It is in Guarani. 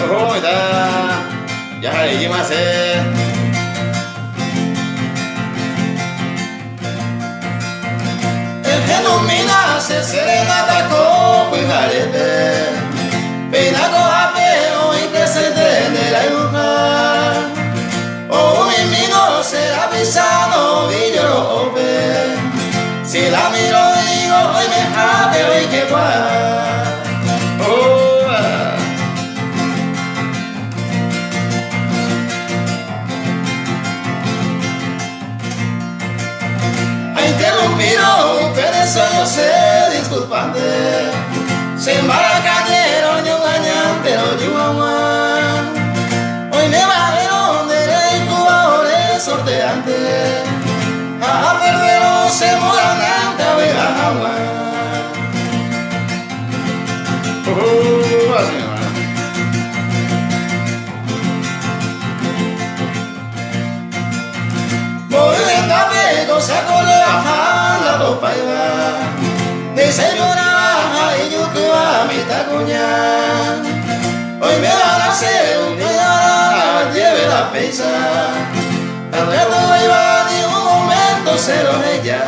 Oho jahareíma che. Ehenumína che serenata ko pyharépe, péina ko'ápe oĩ presente nde rayhuha. Ou mimívo che rapicha novillo ro'ópe, si la miro digo oimehápe oikekua. Ainterrumpírõ upe ne sueño che disculpante, che mbarakañérõ ñogañánte roju hag̃ua. Oime va'erõ nde reikũva ore sorteánte, ha aperdérõ che morangánte avy'a hag̃ua. Mboy hendápe ko cháko rebaha la topáiva, Nde'iséiporãva ha ijukýva mitãkuña. Oiméva che umi ára ajeve la péicha, Ndaikatuvéiva ni un momento che roheja.